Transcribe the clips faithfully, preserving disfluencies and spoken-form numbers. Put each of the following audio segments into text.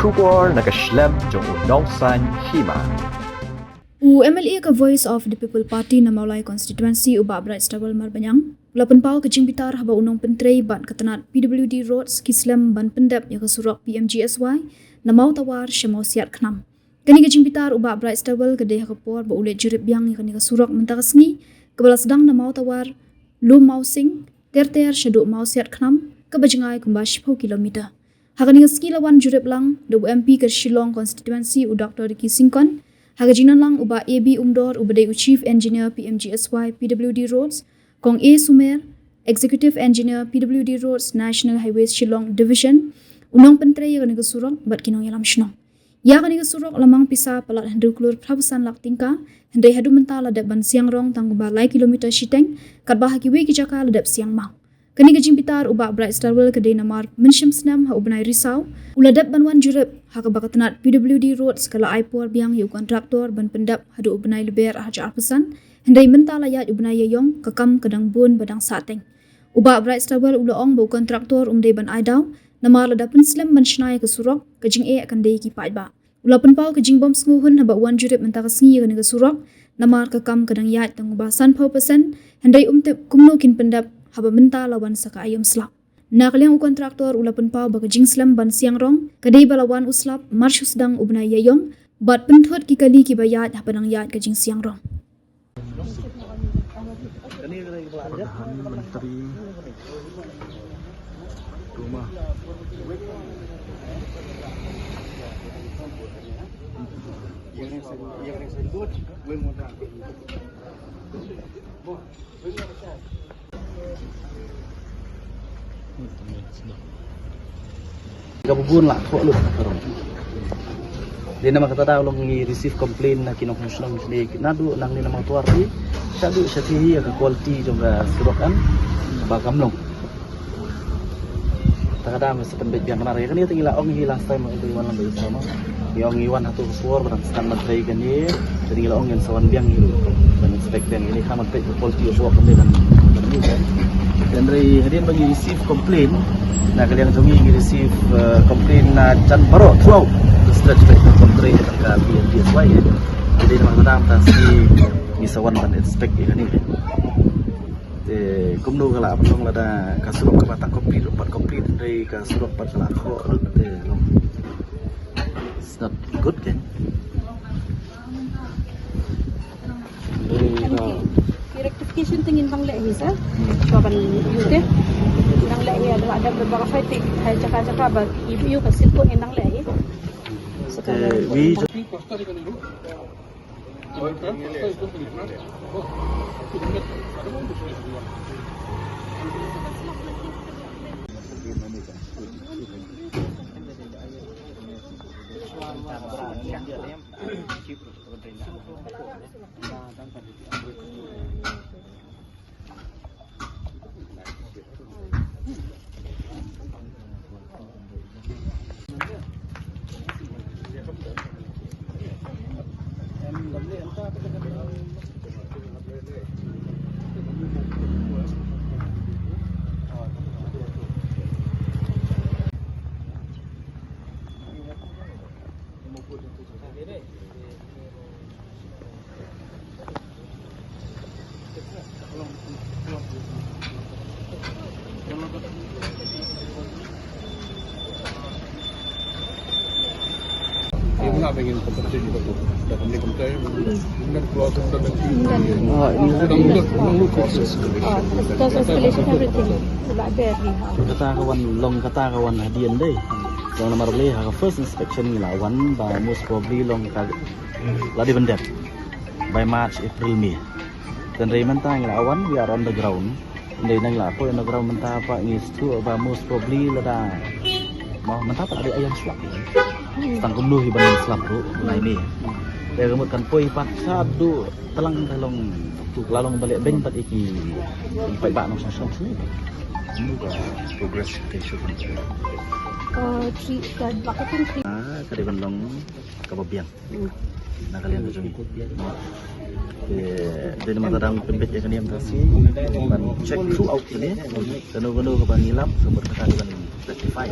Khubor na ka shlem jong u nongsaiñ hima. U M L A ka Voice of the People Party na Mawlai Constituency u Bah Brightstarwell Marbaniang u la pynpaw ka jingbitar haba u nongpyntrei bad ka tnat P W D Roads ki slem ban pyndep ïa ka surok P M G S Y na Mawtawar sha Mawsiat Khnam. Kane ka jingbitar u Bah Brightstarwell ka dei ha ka por ba u leit jurip biang ïa kane ka surok mynta ka sngi, kaba la sdang na Mawtawar, Lum Mawsing, ter ter shaduh Mawsiat Khnam, kaba jngai kumba shiphew kilometer. Ha kane ka sngi la wan jurip lang da u M P ka Shillong Constituency u Doctor Ricky Syngkon, ha ka jingdon lang u Bah A B Umdor uba dei u Chief Engineer P M G S Y P W D Roads, Kong A Sumer, Executive Engineer P W D Roads, National Highways Shillong Division, u nongpyntrei ïa kane ka surok bad ki nongïalam shnong. Ïa kane ka surok la mang pisa palat hynriew klur phra phew san lak tyngka, hynrei haduh mynta la dep ban siang rong tang kumba lai kilometer shiteng, katba ha kiwei ki jaka la dep siang maw. Kane ka jingbitar u Bah Brightstarwell ka dei namar mynshem snem ha u bnai Risaw u la dep ban wan jurip ha kaba ka tnat P W D Roads ka la ai por biang ïa u kontraktor ban pyndep haduh u bnai Lber ar hajar arphew san, hynrei mynta la ïaid u bnai Ïaïong ka kam ka dang bun ba dang sahteng. U Bah Brightstarwell u la ong ba u kontraktor um dei ban ai daw namar lada pynslem ban shna ïa ka surok, ka jingeh kan dei ki paidbah. U la pynpaw ka jingbym sngewhun haba u wan jurip mynta ka sngi ïa kane ka surok namar ka kam ka dang ïaid tang ba sanphew percent, hynrei um tip kumno kin pyndep haba mynta la wan sa ka aïom slap. Na ka liang u kontraktor u la pynpaw ba ka jingslem ban siang rong ka dei ba la wan u slap mar shu sdang u bnai Ïaïong bad pynthut ki kali kiba ïaid haba dang ïaid ka jingsiang rong. Pradhan Mantri Tuma. Ka bun la ko lut ka rong. Dei namar kata da long ngi receive complaint na ki nongshong shnong shnong naduh nang ni namar tuar ti. Shaduh sha ti hi ka quality jong ka surok an ba kam long. Ta ka dang sa pynbeit biang kane, kane te ngi la ong hi last time ngi wan lang ba ïa sama. Ngi ong ngi wan hato ka por ba dang sdang ban trei kane. Te ngi la ong ngin sa wan biang hi ruh ban inspect biang kane, khnang ban peit ka quality of work kane dang, dang use. Hynrei hadien ba ngi receive complaint na ka liang jong ngi, ngi receive, eh, complaint na jan baroh throughout the stretch ba ka trei tang ka P M G S Y. Jadi namar ka dang ta sngi ngi sa wan ban inspect ïa kane. Te kumno ka la pynlong lada ka surok kaba tang complete ruh pat complete, hynrei ka surok pat ka la khoh ruh te long. It's not good, kan? Hynrei ka, ki rectification te ngin dang leh hi sir. Ba ban ïoh te. Ngin dang leh hi, ada, ada beberapa site te ha jaka jaka ba ïoh ka site ngin dang leh hi. Te wi Does escalation everything. Kata ka wan long, kata ka wan hadien dei. Long namar balei ha ka first inspection ngi la wan ba most probably long ka la dei ban dep by March, April, May. Hynrei mynta ngi la wan, we are on the ground. Hynrei ngi la poi on the ground mynta pat ngi shu ba most probably lada, mo, mynta pat la dei aïom slap. Tang kumno hi ban slap ruh nai May. Te ka mut kan poi pat shaduh tlang ka long, la long ba leh beiñ pat ïa ki paidbah nongshong shnong sini. Kumno ka progress ka issue. Uh, three, ka, ka, ka, three. Ah, ka dei ban long kaba biang. Na ka liang ka jong ngi. Te dei namar ka dang pynbeit ïa kane mynta shi ban check throughout kane. Kano kano kaba ngi lap ka mut kata dei ban rectify.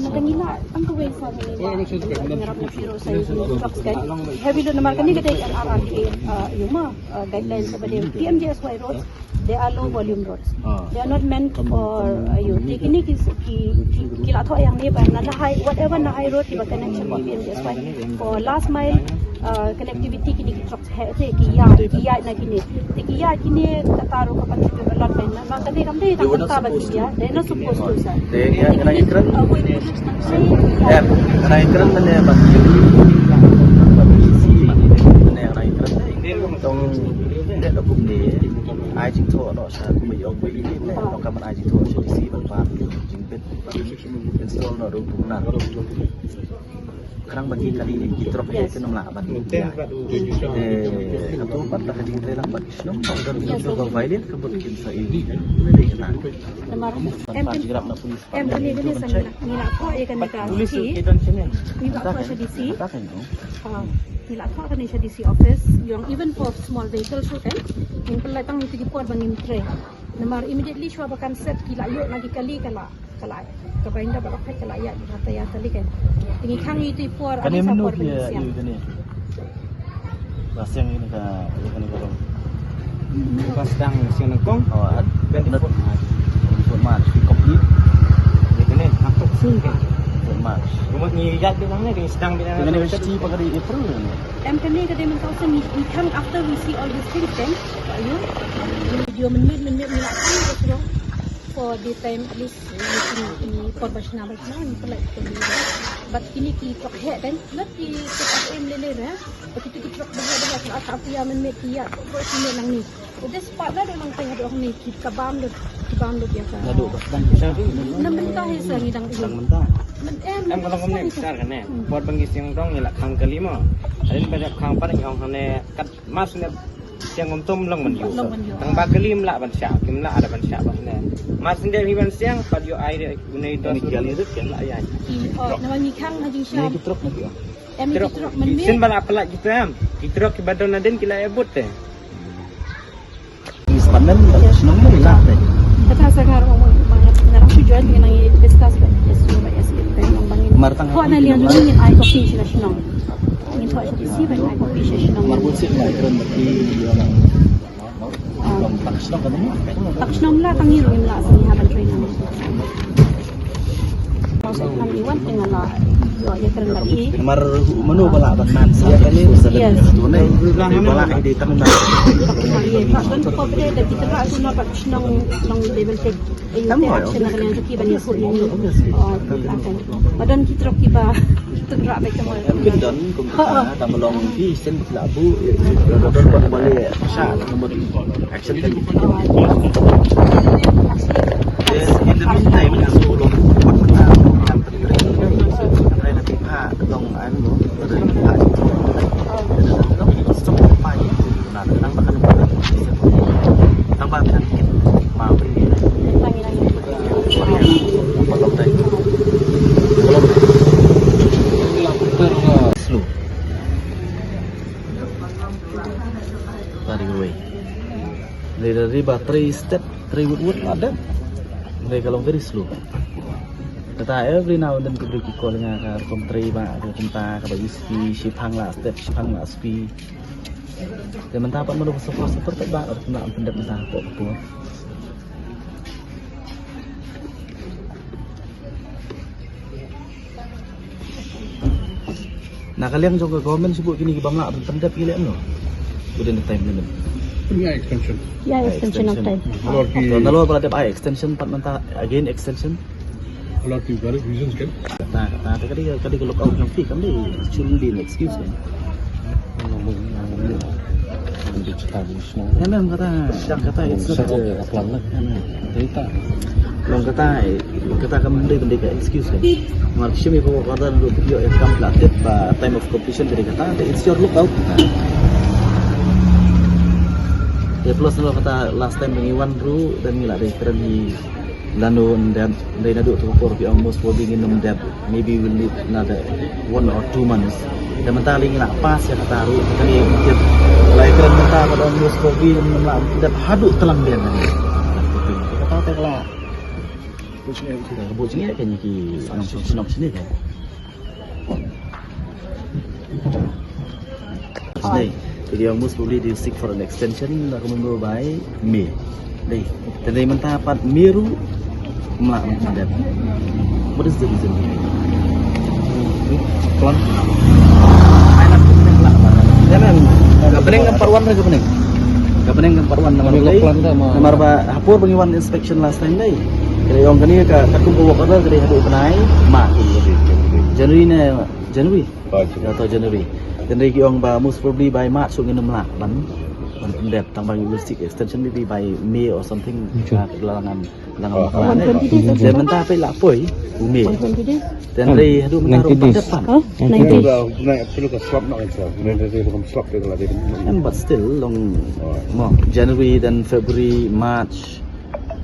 Na ka ngi la tang kawei sa ngi la ngi rap na piro sa ngi box kan. Heavy load namar kane ka dei N R R K, uh, ïa ma, uh, guidelines ba dei P M G S Y roads. They are low volume roads. They are not meant for, uh, you. Te kine ki ki ki la thoh ïa ngi ba na la high, whatever na high road kiba connection with P M G S Y for last mile, uh, connectivity kine ki truck He, te ki ïa, ki ïa na kine. Te ki ïa kine kata ruh ka contribute a lot, man. Na, na, kata kam dei tang kata ba ki ïa. They're not supposed to, sir. Te ïa, kane ki kren. Em, kane ki kren mane ba ki. Mane kane ki kren. Tong, ne da kum ne. Ai jingthoh noh sha kum ïa ong kum ïa ne. Tong ka man ai jingthoh sha D C ban pan jingbit. Install noh ruh kum na. Khnang ba ki kali ki trok he kin ym lah ban. Eh, katu pat la ka jingtrei lang bad ki shnong ba kan ki trok ba violate ka bot kin sa i. Namar em kan, em kan ni ni sa ngi la, ngi la ko e kan ka. Police ki don sini. Ngi la ko sa D C. Ah, ngi la ko kan sa D C office. Yung even for small vehicles tu kan. Ngi pynlait tang ni ki por ba ngim trei. Namar immediately shuwa ba kan set ki la ïoh na ki kali ka la. Ka la, ka binder ba la phet ka la ïa, ka ta ïa tali kan. Te ngi khang ïa tu i por, ani sa por ban ïa siang. Ba siang ïa ka, ïa kane ka rong. Ba sdang siang nyngkong. Oh, at twenty-fourth March. Twenty-fourth March, we complete. Ïa kane, ha tok sing kan. Twenty-fourth March. Kumut ngi ïa bit lang ne, ngi sdang bit lang. Ïa kane ka shiti pa ka dei April ne. Em kane ka dei mynta u seng ngi, ngi khang after we see all these things kan. Ayo. Video mynmiet, mynmiet, ngi la khang ka rong. For the time at least Ini por ba shna ba shna ni pala ko ni. But kini ki tok he kan. Not ki tok em le le ra. But kini ki tok ba ba ba ka ka ya men me ki ya. Ko ko si me nang ni. Ko des pa na do nang pa ya do ni ki ka bam do. Ki bam do ya ka. Na do ba. Nang mynta he sa ngi dang. Nang mynta. Men em. Em ko long ne sar kan ne. Por bang ki sing dong ya la khang kali mo. Adin ba khang pa ngi ong ne kat mas ne. Siang ngam tum long man yu. Long man yu. Tang ba kali mla ban sha, kim la ada ban sha ba ne. Mas ndem hi ban siang, pat yu ai de unai dos. Ni kali de ken la ya. Ki, oh, nama ngi khang ha jingsham. Ni ki trok ni ki. Em ki trok man mi. Sin ba la pala kita am. Ki trok ki badon nadin ki la ebut te. Ni sepanen, shnong ni la te. Kata sa ngar ong ngar ong tujuan dengan ngi discuss ba yes no ba yes. Mar tang. Ko na lian ni ai ko pi shnong. Ngin thoh sha D C ban ai copy sha shnong. Mar bun sih mai kren baki, ah, long tak shnong kan ni. Tak shnong la tang ngi ruh ngim lah sini ha ban training. Maksud kan iwan tengah lah. Yo, ya kren baki. Mar mano ba lah ban man sa kali. Yes. Tu ni. Ba lah ide tang na. Ye, tak kan ko pede da kita lah tu na tak shnong long level tek. Tam ko. Action na kalian saki ban ikut ni. Oh, akan. Padon ki trok kiba tynrah bad ka mol. Kin don kum ka tam long ki sen la bu. Don ko bale sha action kan. Yes, in the meantime, so long. Long, ano, long, stop pa. Slow. Tari wei. Dari, dari ba three step, three wood wood ada. Dari ka long very slow. Kata every now and then ki briew ki call nga ka rukom trei ba ka kumta kaba ïa spi shipang la step shipang la spi. Te mynta pat mano ka suffer suffer pat ba ka kumta am pyndep mynta hapoh ka por. Na ka liang jong ka government shu buh kine ki bym lah ban pyndep ki leh no within the time limit. Ïa extension. Ïa extension of time. Nalor ki, nalor ba la dep ai extension pat mynta again extension. Nalor ki valid reasons kan. Kata kata ka dei ka dei ka lookout jong phi kam dei shouldn't be an excuse kan. Em em kata, kata it's not a plan lah. Em em. Kata long kata, kata kam dei ban dei ka excuse kan. Mar shim ïa ka kata dei ïoh ïa kam pla tip ba time of completion ka dei kata, it's your lookout. Ïa plus nalor kata last time ba ngi wan ruh, then ngi la dei kren hi lano ndem dei naduh tu ka por phi ong most probably ngin ym dep. Maybe we'll need another one or two months. Te mynta lei ngi la pass ïa kata ruh, kane tip. Lai kren mynta ka dei most probably ngin ym lah dep haduh tlang biang kane. Kata te ka la Ka bun jingeh ka ngi ki nongshong shnong shane ka. Shane, ki ong most probably they seek for an extension, la ka mynta bai May. Dei, te dei mynta pat May ruh ym lah ban pyndep. What is the reason? Plan. Ka bneng kam pat wan, ka bneng. Ka bneng kam pat wan namar ba, namar ba ha por ba ngi wan inspection last time dei. Ka dei ong kane ka, katkum ka work order ka dei haduh bnai March. January ne, January. Ïa to January. Te dei ki ong ba most probably by March ngin ym lah ban, ban pyndep, tang ba ngi will seek extension maybe by May or something. Ka la ngan, la ngan bakla ne. Te mynta peit la poi u May. Te dei haduh mynta ruh pat dep pat. Em, but still long mo January, then February, March,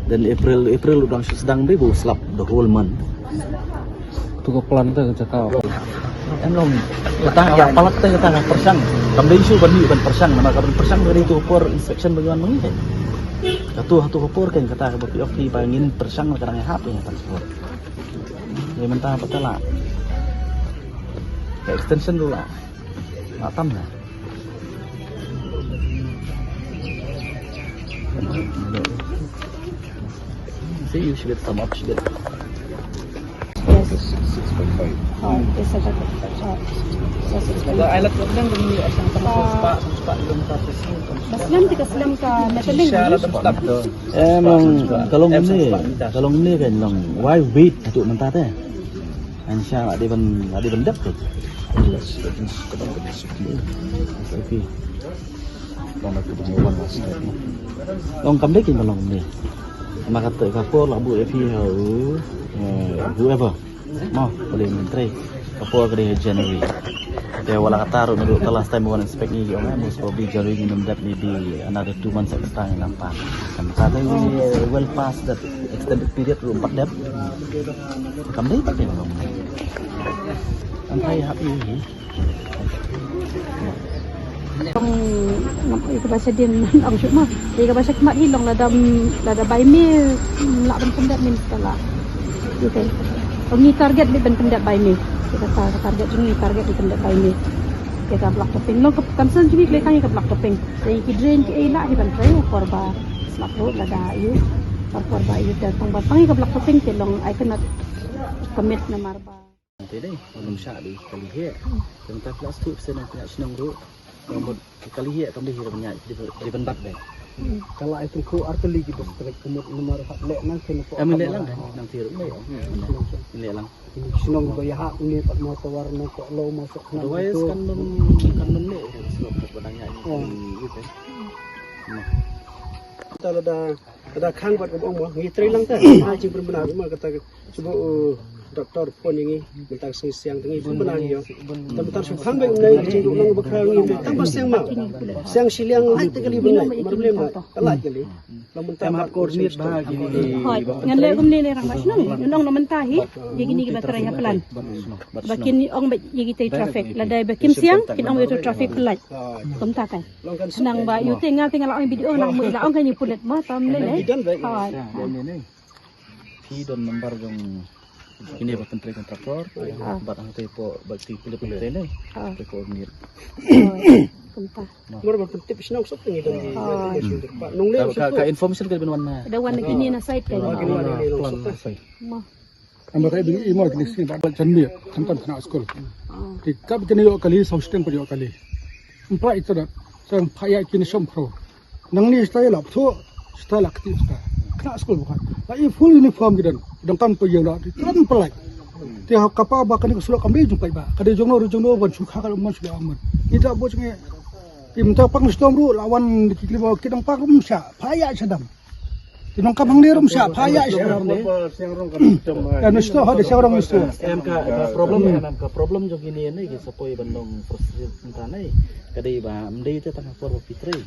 then April, April u dang shu sdang dei ba u slap the whole month. Tu ka plan te ka jaka. Em long, kata ka palat te kata ka pyrshang. Kam dei issue ban ïoh ban pyrshang, namar ka ban pyrshang ka dei tu por inspection ba ngi wan ma ngi. Ka tu, ha tu ka por kan kata ka ba phi ong phi ba ngin pyrshang ka dang hap ïa ka por. Ngi mynta pat te la. Ka extension ruh la. La tam na. Sa ïa u shibit, tam up shibit. Yes. Six point five. Oh, yes, I got it. Oh. So six point five. Ai la tu dang dang ni asang tam spah, spah kilometer. Ka slem te ka slem ka Meteling. Sha la tam spah. Em long, ka long ni, ka long ni kan long. Why wait tu mynta te? An sha la dei ban, la dei ban dep tu. Okay. Long kam dei kin long ni. Ma kata ka por la buh ïa phi ha u, eh, whoever. Mo, pale myntri. Ka por ka dei January. Te wat la kata ruh naduh ka last time wan inspect ngi ki ong, eh, most probably January ngin ym dep, maybe another two months extra ngin ym pat. Kan kata ngi well past that extended period ruh ym pat dep. Kam dei pat dei long. Am phai hap ïa hi. Long, ngam ïa kaba shadien ong shuh ma. Ïa kaba shakhmat hi long lada, lada bai May, mm, lah ban pyndep mynta lah. Ïa ka. Ong ngi target dei ban pyndep bai May. Ïa ka tar-, target jong ngi target dei pyndep bai May. Ïa ka black topping. Long ka concern jong ngi ka dei tang ïa ka black topping. Ïa ki drain ki ei lah hi ban trei por ba slap ruh lada ïa. Por ba ïa tang ba tang ïa ka black topping te long I cannot commit namar ba. Te dei, ym shah dei kali heh. Te mynta plastik se nang pynïaid shnong ruh. Ka mut kali heh kam dei hi ban ïaid, dei ban bat dei. Ka la ai tengku arteli ki bus trek ka mut namar hap leh nang kena po. Em leh lang dei, nang ti ruh dei. Leh lang. Shnong ba ïa hap ni pat mo tawar nang ko lo mo sok nang. Otherwise kan nun, kan nun leh ruh sebab ba dang ïaid. Oh. Gitu. Nah. Ta lada Ka da khang bad ka bong mo, ngi trei lang ta. Ha, jingpynbna ma kata ka, cuba u doktor phone ïa ngi, mynta ka sngi siang ta ngi pynbna ngi ïoh. Ta mynta shu khang bad ngi jingduk lang bakha ngi, tang ba siang ma. Siang shiliang lait ta kali bynlait, mar blem ma. Ka lait kali. Long mynta em hap coordinate ba kini. Hooid, ngan leh kumne leh rangbah shnong. Ngan ong na mynta hi, ïa kini kiba trei ha plan. Ba kin ong ba ïa kita i traffic. Lada ba kim siang, kin ong ba ïa u traffic lait. Kumta kan. Nang ba ïa u te nga te nga la ong video nang mut la ong kan ïa pulit mo tam leh leh. Hooid. Phi don number jong kine ba pyntrei contractor, bad hangtei po ba ki pulit pyntrei ne. Te coordinate. Kumta. Mar ba pyntip shnong sok ngi don. Nong le ka, ka information ka ban wan na. Da wan na kine na site ka. Wan na kine na site. Mo. Amba kai bini imo kini sini ba jan miet, tang tang kena skul. Ti kap kini ïoh kali, saw shiteng pat ïoh kali. Empat itu dah, sang paya kini shom pro. Nang ni style lah, so style lah keti style. Kena skul bukan. Lah i full uniform kita. Dang kan payah lah, di tram pelai. Ti ha kapa ba kani kesulok kami jumpa ba. Kadi jongno ru jongno ban sukha kalau man sudah aman. Ni tak bos nge. Im ta pang stom ru lawan di kili ba kidang pang rum sha. Paya sedang. Ti nongkam hangne rum sha pha ïa sha. Ka nongshong ha de sha rong nongshong. Em ka, ka problem, em ka problem jong kine ne ki sa poi ban long frustrated mynta ne. Ka dei ba ym dei te tang ha por ba phi trei.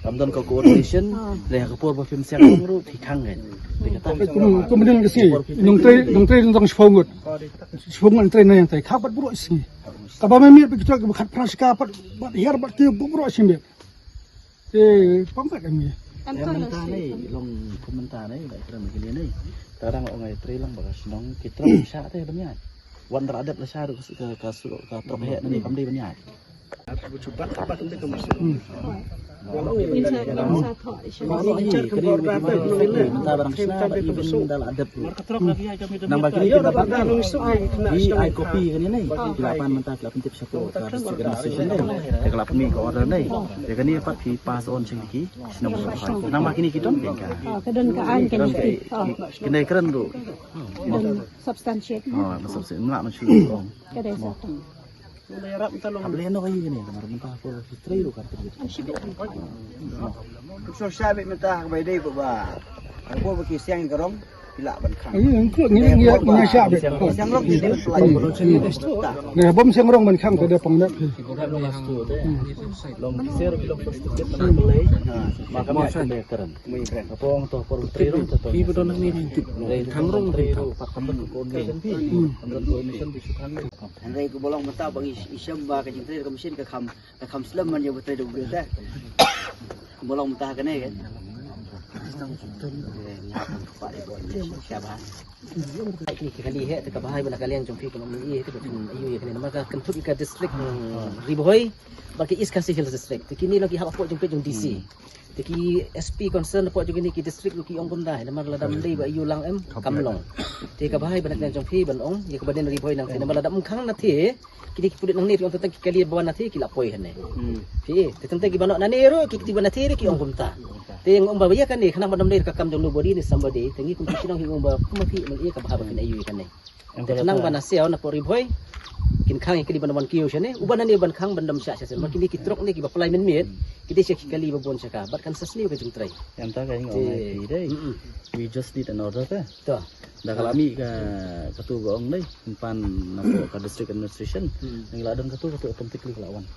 Kam don ka coordination, ne ha ka por ba phim siang ruh phi khang kan. Te kata kum, kum ding ka si. Nongtrei, nongtrei nong shiphew ngut. Shiphew ngut trei ne nongtrei. Kha bad burom shi. Kaba me miet ba kita ba khat pras ka bad, bad hiar bad ki burom shi miet. Te pam kat kami. Em, mynta ne, long kum mynta ne, la kren kine ne. Tang dang ong ai trei lang ba ka shnong ki trok sha te ban ïaid. Wan da la dep la sha ruh ka, ka, ka trok heh ne kam dei ban ïaid. Hmm. Mynta barang sna ba i ban da la dep. Nang ba kine ki da bat. Ki ai copy kane ne. Ki la pan mynta ki la pyntip sha ka district administration ne. Ki la pynmih ka order ne. Te kane pat ki pass on sha ki. Nang ba kine ki don ka. Oh, ka don ka aiñ ka. Kine kren ruh. Don substantiate. Oh, substantiate. Mla ma shu. Ka dei sa. Hap leh noh ïa kane, namar mynta ko history ruh kan. Sha bit mynta ha kaba ïadei ba, ba ki siang ka rong ki lah ban khang. Ngi, ngi, ngi, ngi, ngi, sha bit. Siang rong ki dei ban pynlait. Ngi bym siang rong ban khang te da pang da. Long kiser ki long first ticket na play. Ma ka ma ka kren. Ka pong to por tri rong to. Ki ba don ngi ni tip. Khang rong tri rong pat kam ko ko. Hynrei ka ba long mynta ba ngi shem ba ka jingtrei ka machine ka kham, ka kham slem man ïa ba trei da u briew te. Ka ba long mynta kane kan. Ki kali he te ka bahai ba na ka liang jong phi ka long ni te ka kum ayu ïa kane namar ka kynthup ïa ka district Ri Bhoi bad ka East Khasi Hills District. Te kine long ki hap hapoh jong phi jong D C. Te ki S P concern hapoh jong kine ki district ruh ki ong kumta, namar lada ym dei ba ïoh lang em kam long. Te ka bahai ba na ka liang jong phi ban ong ïa ka ba dei na Ri Bhoi nangtei namar lada ym khang nangtei kine ki pulit nangne ruh ong tang ki kali ba wan nangtei ki la poi hangne. Phi te tang ki ba noh nangne ruh ki kti ba nangtei ruh ki ong kumta. Te nga ong ba ïa kane khnang ba ym dei ka kam jong nobody ne somebody, te ngi kum ki shnong ngi ong ba kum phi man ïa ka bahai ba kin ayu ïa kane. Te khnang ba na Siaw na pori Bhoi kin khang ïa kali ban wan kiew shane, uban nane ban khang ban dam shah shah. Ma kine ki trok ne ki ba pynlait mynmiet ki dei sha ki kali ba bun sha ka bad kan sa sniew ka jingtrei. Em ta ka ong ai ki dei. We just need an order ka. To. Da ka la mih ka, katu ka ong dei, pan na ka district administration. Ngi la don katu, katu automatically ka la wan.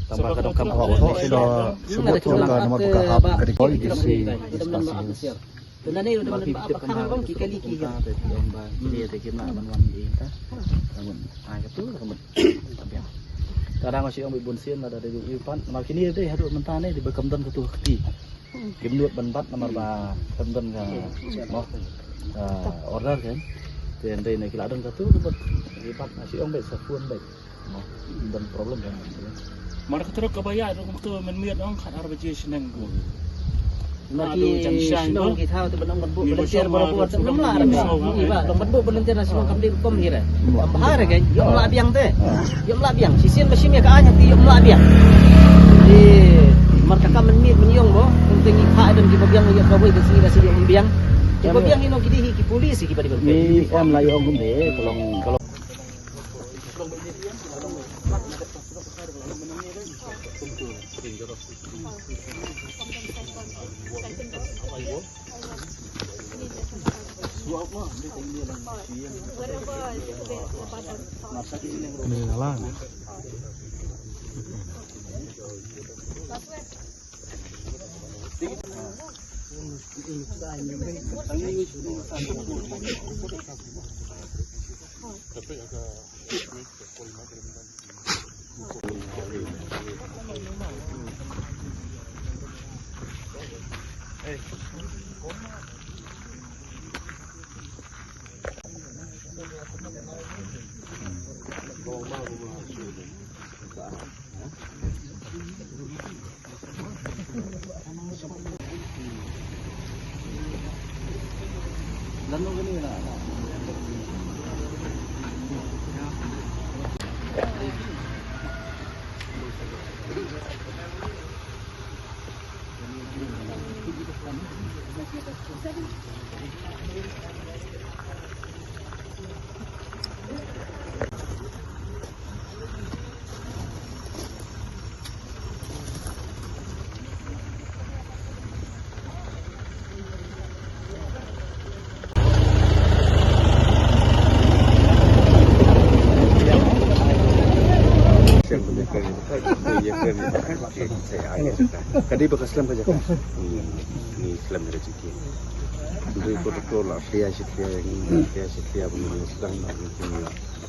Tang ba ka dang kam hok. Shu, shu bud ka namar ba ka hap ka dikoi di si. Nane ruh da ba khang rong ki kali ki. Ki ong ba ki dei te kim lah ban wan ïa ta. Ai katu ka mut. Ka dang shi ong ba bun sien lada dei u pan. Namar kine dei haduh mynta ne dei ba kam don katu kti. Kim nud ban bat namar ba kam don ka, mo, ka order kan. Te ndei ne ki la don katu ka bat. Ki bat shi ong ba sa phone ba. Mo, don problem kan. Mar ka trok ka ba ïa dong to mynmiet ong khat ar baje shnong ko. Mar ki shnong ki thaw te ban ong ban buh volunteer barabor te ym lah re. Ïa ba dong ban buh volunteer na shnong kam dei rukom hi re. Kam bha re kan. Ym lah biang te. Ym lah biang. Shisien ba shim ïa ka aiñ te ym lah biang. Te mar ka kam mynmiet mynïong bo. Kum te ngi kha don ki ba biang ïa ka wei ka sngi ba shisien ym biang. Ki ba biang ïa no ki dei hi ki police ki ba dei ba. Ni em la ïong kum de ka long ka long. Ka dei ba ka slem ka jaka. Ni slem ka jaka. Dei ko doktor la pia shi pia ni pia shi pia ba ni sedang nak ni.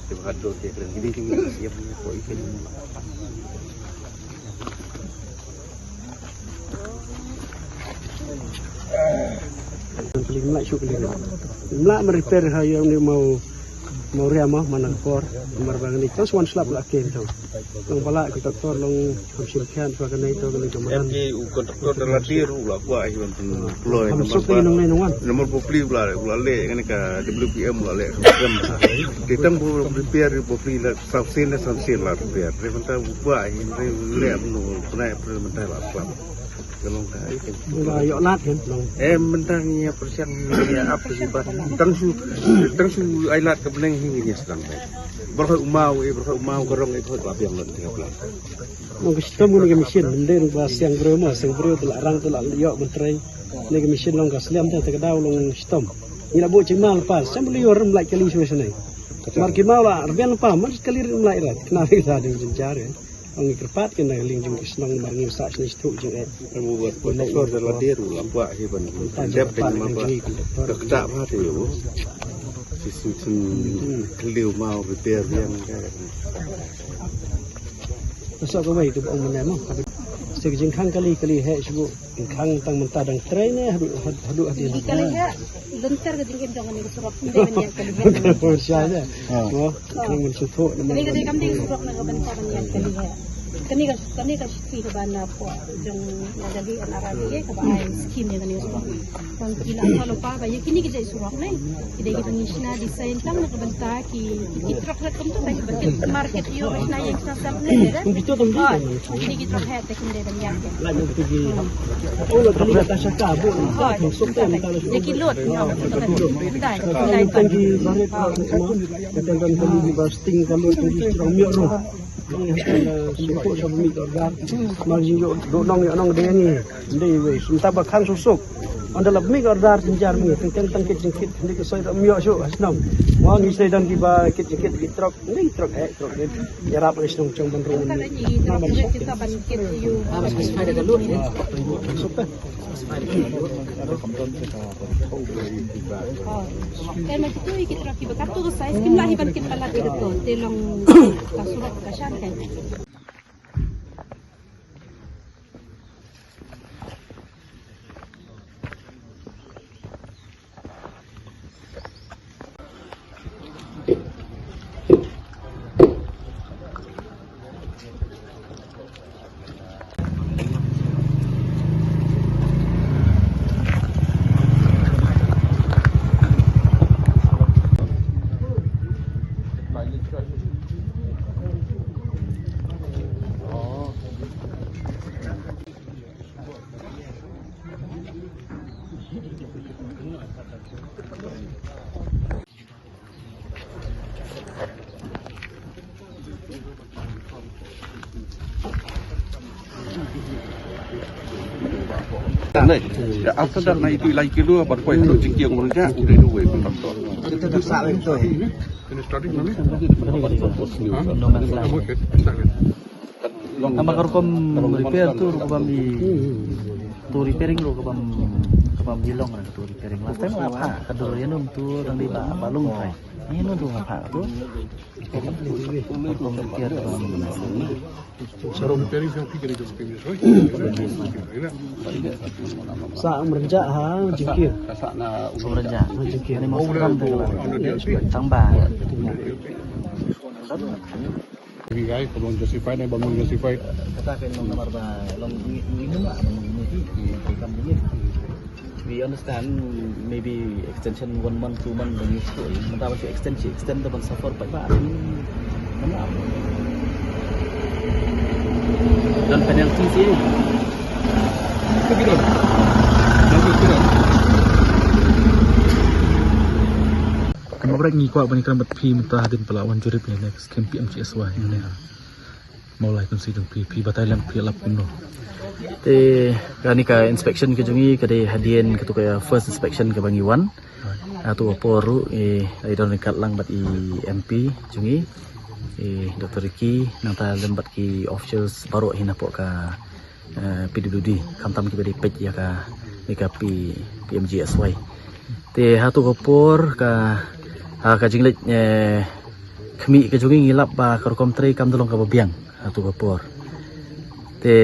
Dei ba ka doktor ke kren dei ni siap ni ko ikan. Kali mlak shu kali mlak. Mlak ma repair ha ïa ni mau mau ria mau mana por mar bang ni terus wan slap la kem tu. Long bala kontraktor long ham sim khian swa kane tu kane tu mana. Em ki u kontraktor da la dir u la kwa hi ban ploy. Ham suk ni nong ni nong wan. Nomor popli u la u la le ngani ka W P M u la le. Ti tang bu repair popli la samsin la samsin la repair. Re manta u kwa hi re le am nu pnai pre manta la klap. Ka long ka ai ka. Nga ïoh lad kan long. Em, mentang ïa pyrshang ïa ap ka jibat. Tang shu tang shu ai lad ka bneng hi ïa sdang. Barkhoi u maw e, barkhoi u maw ka rong e, khoi ka biang lad ka plan. Long ka shitom ni ka machine, mending ba siang breu ma, siang breu te la rang te la ïoh ban trei. Ni ka machine long ka sliam te te ka daw long shitom. Ngi la buh jingma lepas, sam beli yor mlai kali shwe shane. Mar ki maw la rbian lepas, mar kali rit mlai rat. Kena ri sa ding jingjar ya. Ong ngi kyrpad kane ka liang jong ki shnong namar ngi sah shane shtruh jingeh. Em, u wat pun sor da la dir u la kwah hi ban dep ka jingma ba ka kta ba te u. Si sin sin khliew mau repair yang ka. Ka sah kawei tu ba ong mynne mo. Sha ka jingkhang kali kali heh shu. Jingkhang tang mynta dang trei ne haduh haduh hadien. Kali heh. Lynter ka jingim jong kane ka surok, kane ban ïa kali heh. Kane ban shu thoh, kane ka dei kam dei surok na ka bynta ban ïa kali heh. Kane ka, kane ka shithi kaba na pdeng jong na Delhi N R I D A kaba ai skim ïa kane ka surok. Tang ki la ka lypa ba ïa kine ki jait surok ne. Ki dei ki jingshna design tang na ka bynta ki, ki trok rat kumtu ba ki market ïoh ba shna ïeng shna sem ne. Kine ki trok heh te kim dei ban ïa. Ïa ki load, no. Dai, dai. Mar jing ïoh doh nong ïoh nong dei ngi. Dei wei, mynta ba khang suk suk. Ynda la mih order jynjar ngi, teng teng tang kit jingkit, dei ka soi da ym ïoh shuh ha shnong. Wa ngi soi don kiba kit jingkit ki trok, ngi trok eh, trok eh. Ïarap ngi shnong chong ban rung. Ka dei ki trok eh, kita ban kit ïa u. Suk eh. Kan ma kitu ki trok kiba katto ka size kim lah hi ban kit palat ïa kato. Te long ka surok ka shan kan. Nei, ïa, after that, na itu i lai kilo, ban poi haduh jingkieng Umrynjah, u dei uwei u kontraktor. Kita dah sah lagi tu, eh. Ini starting mana? Ha? Nama ka rukom repair tu ruh ka bam i, tu repairing ruh ka bam, ka bam i long ka tu repairing. Last time nga phah ka dur ïa num tu dang dei ba, ba long phai. Ïa num tu nga phah tu. Ka rukom repair ka bam. Sa Umrynjah ha jingkir. Umrynjah. Ha jingkir. Ni mo sa kam de. Tang ba. Ri ai, ka long justify ne, ba long justify. Kata ka long namar ba, long ni, ni ma, long ni, ni, ni, kam ni. We understand maybe extension one month, two month, ban use ko. Mynta ban extend, extend da ban suffer pat ba. Mana? Don penalty sih. Itu kita. Itu kita. Kumba bret ngi kwah ban ïakren bad phi mynta hadien ba la wan jurip ïa ne ka skim P M G S Y ne. Mawlai kynsi jong phi, phi batai lang phi lap kumno. Te kane ka inspection ka jong ngi ka dei hadien katu ka first inspection kaba ngi wan. Atu ka por ruh i, i don ryngkat lang bad i M P jong ngi, i Doctor Ricky, nangta lem bad ki officials baroh hi napoh ka eh, P W D, khamtam kiba dei peit ïa ka, ïa ka P-, P M G S Y. Te ha tu ka por ka, ha ka jingleit, eh, khmih ka jong ngi ngi lap ba ka rukom trei kam da long kaba biang ha tu ka por. Te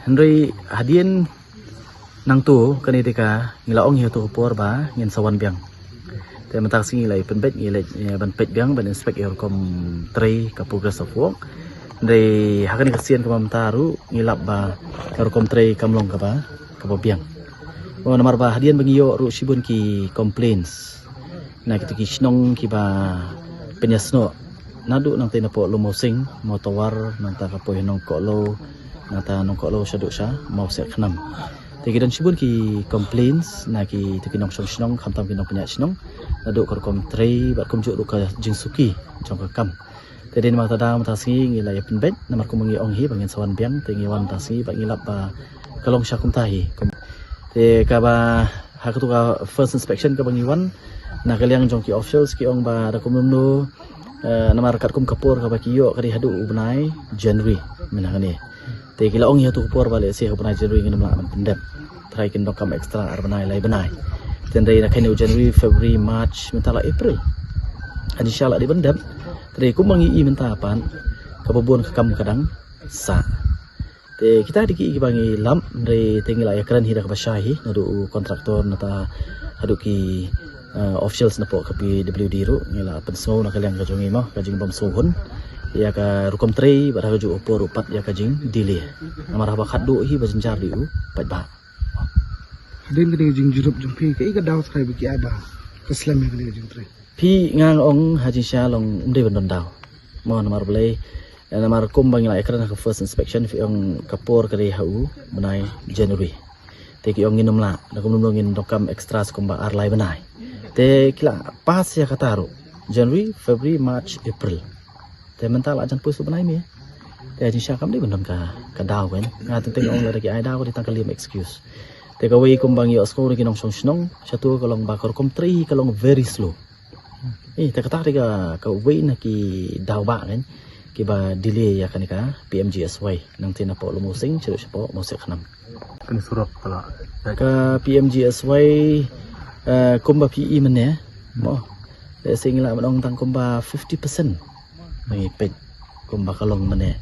hynrei hadien Nangtu kane te ka ngi la ong hi ha tu ka por ba ngin sa wan biang. Te mynta ka sngi ngi la ïa pynbeit, ngi la ïa ban peit biang ban inspect ïa ka rukom trei, ka progress of work. Hynrei ha kane ka sien kaba mynta ruh ngi lap ba ka rukom trei kam long kaba kaba biang. Namar ba hadien ba ngi ïoh ruh shibun ki complaints na kita ki shnong kiba pynïasnoh naduh nangta napoh Lum Mawsing, Mawtawar, nangta ka poi Nongkohlo, nangta Nongkohlo shaduh sha Mawsiakhnam. Te ki don shibun ki complaints na kita ki nongshong shnong, khamtam ki nongpynïaid shnong, naduh ka rukom trei bad kumjuh ruh ka jingsuki jong ka kam. Te dei namar kata mynta ka sngi ngi la ïa pynbeit, namar kumba ngi ong hi ba ngin sa wan biang, te ngi wan mynta ka sngi bad ngi lap ba ka long sha kumta hi. Te kaba ha katu ka first inspection kaba ngi wan na ka liang jong ki officials ki ong ba da kumno kumno, namar katkum ka por kaba ki ïoh ka dei haduh u bnai January mynta kane. Te ki la ong hi ha tu ka por ba lehse ha u bnai January ngin ym lah ban pyndep. Trai kin donkam extra ar bnai lai bnai. Te hynrei na kane u January, February, March, mynta la April. Hadien sha la dei ban dep. Te kumba ngi i mynta pat kaba bun ka kam ka dang sah. Te kita dei ki kiba ngi lap, hynrei te ngi la ïa kren hi da kaba shai hi naduh u contractor nangta haduh ki officials napoh ka P W D ruh ngi la pynsngew na ka liang ka jong ngi mo ka jingbym sngewhun ïa ka rukom trei bad ha kajuh ka por ruh pat ïa ka jingdelay. Namar haba khatduh hi ba jynjar dei u paidbah. Hadien kane ka jingjurip jong phi, kaei ka daw trai ba ki ai ba ka slem ïa kane ka jingtrei? Phi, nga ong ha jingshisha long ym dei ban don daw mo, namar balei? Namar kumba ngi la ïa kren ha ka first inspection phi ong ka por ka dei ha u bnai January. Te ki ong ngin ym lah, da kumno ngin donkam extra sa kumba ar lai bnai. Te ki la pass ïa kata ruh January, February, March, April. Te mynta la jan poi sa u bnai May. Te ha jingshisha kam dei ban don ka daw kan. Nga teng teng ong lada ki ai daw ka dei tang ka lame excuse. Te kawei kumba ngi ïohsngew na ki nongshong shnong shatu ka long ba ka rukom trei ka long very slow. Eh, te kata dei ka kawei na ki daw ba kan kiba delay ïa kane ka P M G S Y nangta napoh Lum Mawsing shaduh shapoh Mawsiakhnam. Kane surok ka la ka P M G S Y, kumba phi i mynne mo, lehse ngi lah ban ong tang kumba fifty percent. Ngi peit kumba ka long mynne.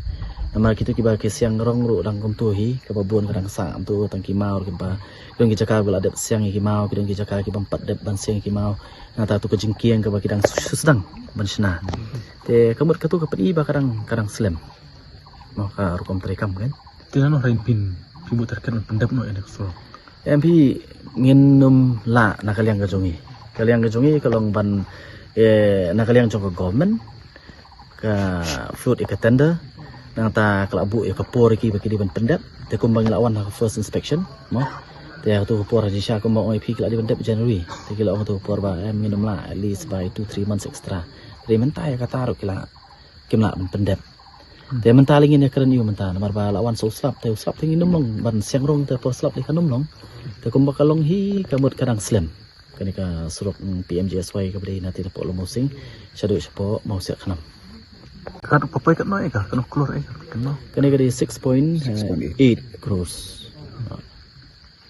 Namar kitu kiba ki siang rong ruh dang kumtu hi, kaba bun ka dang sah kumtu, tang ki maw kiba, ki don ki jaka ba la dep siang ïa ki maw, ki don ki jaka ki bym pat dep ban siang ïa ki maw. Nangta tu ka jingkieng kaba ki dang shu sdang ban shna. Te ka mut katu ka pyni ba ka dang, ka dang slem mo ka rukom trei kam kan. Te nano hynrei phin, phi buh target ban pyndep noh ïa ka surok? Em phi, ngin ym lah na ka liang ka jong ngi. Ka liang ka jong ngi ka long ban, eh, na ka liang jong ka government ka float ïa ka tender. Nangta ka la buh ïa ka por ïa ki ba ki dei ban pyndep. Te kumba ngi la wan ha ka first inspection mo, te ha tu ka por ha jingshisha kumba ong ïa phi ki la dei ban dep January. Te ki la ong ha tu ka por ba em ngin ym lah, at least by two three months extra. Te mynta ïa kata ruh ki la, kim lah ban pyndep. Te mynta lei ngin ïa kren ïa u mynta namar ba la wan sa u slap, te u slap te ngin ym long ban siang rong, te por slap lei kan ym long. Te kumba ka long hi ka mut ka dang slem kane ka surok, mm, P M G S Y kaba dei nangta napoh Lum Mawsing shaduh shapoh Mawsiakhnam. Ka dei ka poi katno ïa ka, katno klur ïa ka, katno? Kane ka dei six point eight crores.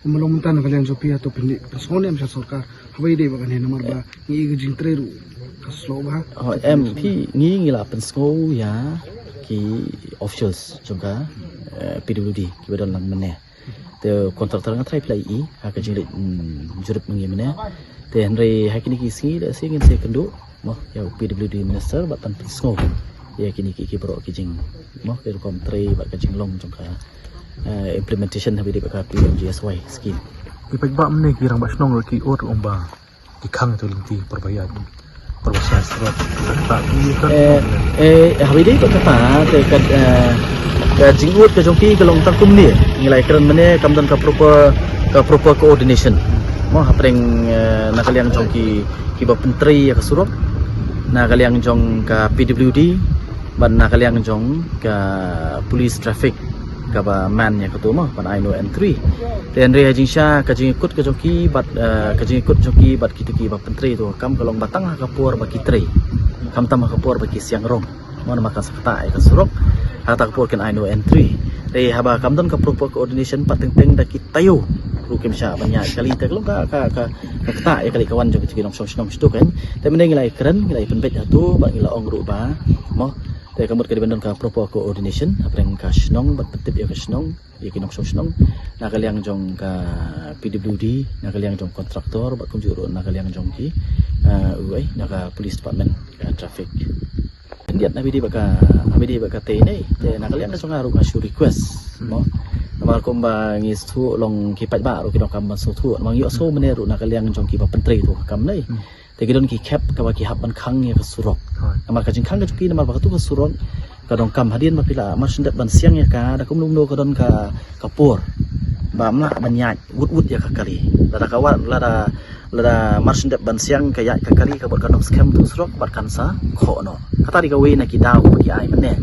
Kumba long mynta na ka liang jong phi, hato phi pynsngew ne em sha sorkar haba ïadei bad kane, namar ba ngi i ka jingtrei ruh ka slow bha? Oh, em phi, ngi, ngi la pynsngew ïa ki officials jong ka, eh, P W D kiba don lang mynne. Te contractor nga tharai phi la i ha ka jingleit, mm, jurip mynne mynne. Te hynrei ha kine ki sngi lehse ngin sa ïakynduh mo ïa u P W D minister bad ban pynsngew ïa kine ki, ki baroh ki jing, mo, ki rukom trei bad ka jinglong jong ka, eh, implementation haba ïadei bad ka P M G S Y scheme. Ki paidbah mynne ki rangbah shnong ruh ki ong ba ki khang ïa tu lynti, por ba ïaid, por ba shai surok. Kata ki, eh, eh, haba ïadei bad kata te ka, eh, ka jingud ka jong ki ka long tang kumne. Ngi la ïakren mynne, kam don ka proper, ka proper coordination mo hapdeng, eh, na ka liang jong ki, kiba pyntrei ïa ka surok, na ka liang jong ka P W D bad na ka liang jong ka police traffic kaba man ïa katu mo, ban ai no entry. Te hynrei ha jingshisha ka jingïakut ka jong ki bad, eh, ka jingïakut jong ki bad kitu kiba pyntrei tu ka kam ka long ba tang ha ka por ba ki trei, khamtam ha ka por ba ki siang rong mo, namar kan sa ktah ïa ka surok ha kata ka por, kin ai no entry. Te haba kam don ka proper coordination pat teng teng da ki taïew ruh kim shah ban ïaid kali, te ka long ka, ka, ka, ka ktah ïa kali ka wan jong kitu ki nongshong shnong shatu kan. Te mynne ngi la ïakren, ngi la ïapynbeit hato bad ngi la ong ruh ba mo Te ka mut ka dei ban don ka proper coordination hapdeng ka shnong bad pyntip ïa ka shnong, ïa ki nongshong shnong, na ka liang jong ka P W D, na ka liang jong kontraktor bad kumjuh ruh na ka liang jong ki, eh, uei, na ka police department, ka traffic. Khyndiat na bidi bad ka, na bidi bad ka tei nei, te na ka liang ka jong nga ruh nga shu request mo. Namar kumba ngi sngewthuh long ki paidbah ruh ki donkam ban sngewthuh, namar ngi ïohsngew mynne ruh na ka liang jong ki ba pyntrei tu ka kam nei. Te ki don ki khep kaba ki hap ban khang ïa ka surok. Namar ka jingkhang ka jong ki namar ba katu ka surok ka donkam, hadien ba phi la marshyn dep ban siang ïa ka, da kumno kumno ka don ka, ka por ba ym lah ban ïaid wut wut ïa ka kali. Lada ka wan, lada, lada marshyn dep ban siang ka ïaid ka kali, ka bad kan ym skhem tu surok bad kan sa khoh noh. Kata dei kawei na ki daw ba ki ai mynne.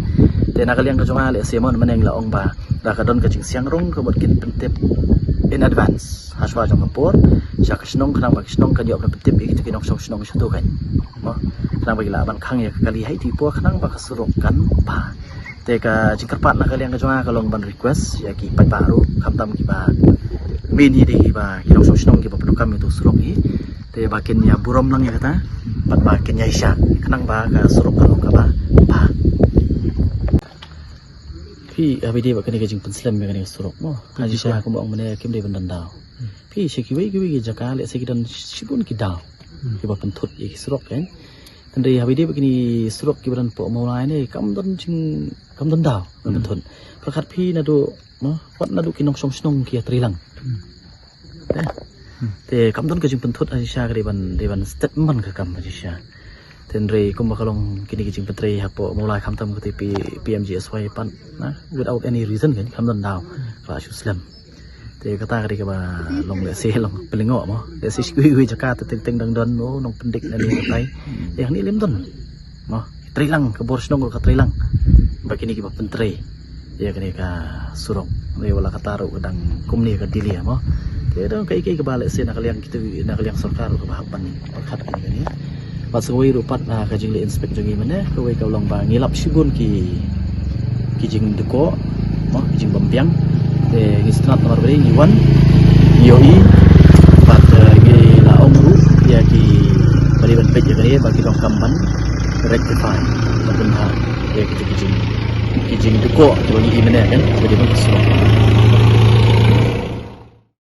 Te na ka liang ka jong nga lehse mo mynne la ong ba da ka don ka jingsiang rong ka bad kin pyntip in advance ha shuwa jong ka por sha ka shnong, khnang ba ka shnong kan ïoh ban pyntip ïa kitu ki nongshong shnong sha tu kan mo, khnang ba ki lah ban khang ïa ka kali ha itu i por khnang ba ka surok kan bha. Te ka jingkyrpad na ka liang ka jong nga ka long ban request ïa ki paidbah ruh, khamtam kiba, mynne dei kiba, ki nongshong shnong kiba pyndonkam ïa tu surok hi, te ba kin ïa burom lang ïa kata bad ba kin ïa shah khnang ba ka surok kan long kaba bha. Phi, ha bidi bad kane ka jingpynslem ïa kane ka surok mo, ha shisha kumba ong mynne kim dei ban don daw. Phi, sha kiwei kiwei ki jaka lehse ki don shibun ki daw kiba pynthut ïa ki surok kan. Hynrei ha bidi bad kine surok kiba don poh Mawlai ne kam don jing, kam don daw ban pynthut. Pyrkhat phi naduh mo, wat naduh ki nongshong shnong ki ïa trei lang. Te kam don ka jingpynthut ha shisha ka dei ban, dei ban statement ka kam ha shisha. Te hynrei kumba ka long kine ki jingpyntrei hapoh Mawlai khamtam kata P-, P M G S Y pat na, without any reason kan, kam don daw, ka la shu slem. Te kata ka dei kaba long lehse long pynlyngngoh mo. Lehse sha kiwei kiwei jaka te teng teng dang don mo, nongpyndik na ne katai. Te hangne lem don mo. Trei lang, ka bor shnong ruh ka trei lang. Ba kine kiba pyntrei ïa kane ka surok. Hynrei wat la kata ruh ka dang kumne ka delay mo. Te dang kaei kaei kaba lehse na ka liang kitu, na ka liang sorkar ruh kaba hap ban pyrkhat ïa kane. Bad sa kawei ruh pat na ka jingleh inspect jong ngi mynne, kawei ka long ba ngi lap shibun ki, ki jingdukok mo, ki jingbymbiang. Te ngi sngewtynnat namar ba ngi wan, ngi ïohi, bad, eh, ngi la ong ruh ïa ki ba dei ban peit ïa kane ba ki donkam ban rectify, ban pynbha ïa kita ki jing, ki jingdukok kiba ngi i mynne kan, ba dei ban pynslem.